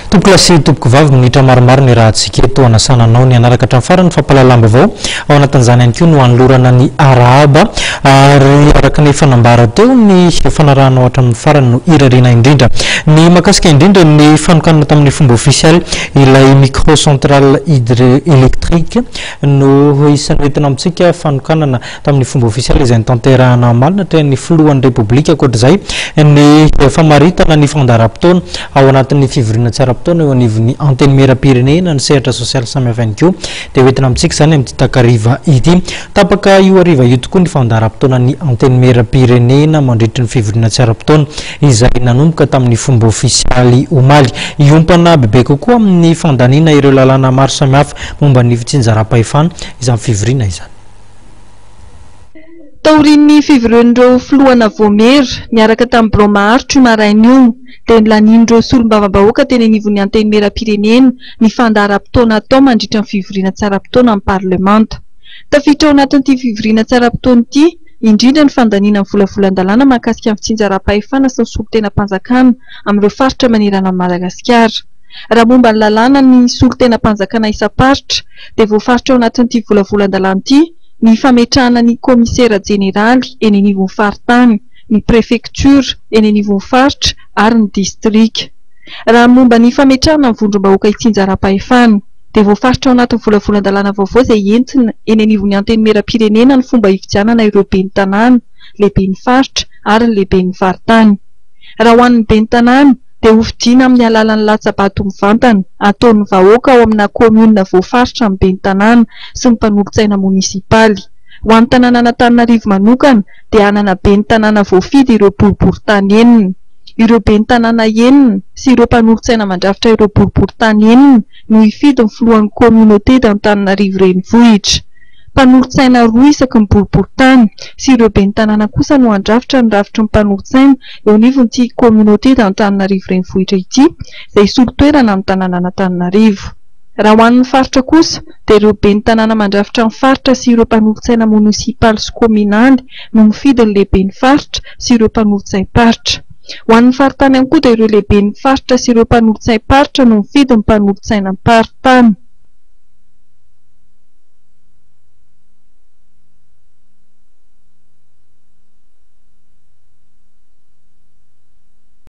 Tompokolahy sy tompokovavy, minitra maromaro ny rahantsika eto hanasana anao ny hanaraka hatramin'ny farany ny fampahalalam-baovao. Ao anatin'izany ihany koa no hanolorana ny arahaba ary araka ny efa nambara teo ny fanarahanao hatramin'ny farany no irariana indrindra. Ny mahakasika indrindra ny fanokanana tamin'ny fomba ofisialy ilay micro-centrale hydroélectrique no isan'ny hoentina amintsika fanokanana tamin'ny fomba ofisialy izay notanterahana omaly natrehan'ny filohan'ny Repoblika. Ankoatra izay, ny famaritana ny fandaharam-potoana ao anatin'ny fivoriana tsy ara-potoana eo anivon'ny Antenimierampirenena, ny sehatra sosialy samihafa ihany koa dia hoentina amintsika izany amin'ity takariva ity. Tapaka io hariva io tokoa ny fandaharam-potoanan'ny Antenimierampirenena mandritry ny fivoriana tsy ara-potoana izay nanomboka tamin'ny fomba ofisialy omaly. Hiompana bebe kokoa amin'ny fandaniana ireo lalàna maro samihafa momba ny fitsinjaram-pahefana izany fivoriana izany. Taorian'ny fivorian'ireo filohana Voamera niaraka tamin'ny birao maharitra io maraina io dia nolanian'ireo solombavambahoaka teny anivon'ny Antenimierampirenena ny fandaharam-potoana atao mandritra ny fivoriana tsy ara-potoana amin'ny parlemanta. Tafiditra ao anatin'ity fivoriana tsy ara-potoana ity indrindra ny fandaniana ny volavolan-dalàna mahakasika ny fitsinjaram-pahefana sy ny solontenam-panjakana amin'ireo faritra manerana an'i Madagasikara. Raha momba ny lalàna ny solontenam-panjakana isam-paritra dia voafaritra ao anatin'ity volavolan-dalàna ity ny fametrahana ny kaomisera jeneraly eny anivon'ny faritany, ny prefektiora eny anivon'ny faritra ary ny distrika. Raha ny momba ny fametrahana ny vondrom-bahoaka itsinjaram-pahefana, dia voafaritra ao anatin'ny volavolan-dalàna vaovao izay entina eny anivon'ny Antenimierampirenena ny fomba hifidianana ireo ben'ny tanàna, lehiben'ny faritra ary ny lehiben'ny faritany. Raha ho an'ny ben'ny tanàna, dia hofidiana amin'ny alalan'ny latsa-bato mivantana ataon'ny vahoaka ao amina kaominina voafaritra ny ben'ny tanàna sy ny mpanolotsaina monisipaly. Ho an'ny tanànan'Antananarivo manokana dia hanana ben'ny tanàna voafidy ireo boriborintany enina. Ireo ben'ny tanàna enina sy ireo mpanolotsaina mandrafitra ireo boriborintany enina no hifidy ny filohan'ny communauté d'Antananarivo Renivohitra. Mpanolotsaina roa isaky ny boriborintany sy ireo ben'ny tanàna kosa no handrafitra ny rafitry ny mpanolotsaina eo anivon'ity communauté d'Antananarivo Renivohitra ity izay hisolo toerana ny tanànan'Antananarivo. Raha ho an'ny faritra kosa dia ireo ben'ny tanàna mandrafitra ny faritra sy ireo mpanolotsaina monisipaly sy kaominaly no mifidy ny lehiben'ny faritra sy ireo mpanolotsaim-paritra. Ho an'ny faritany ihany koa dia ireo lehiben'ny faritra sy ireo mpanolotsaim-paritra no mifidy ny mpanolotsainam-paritany.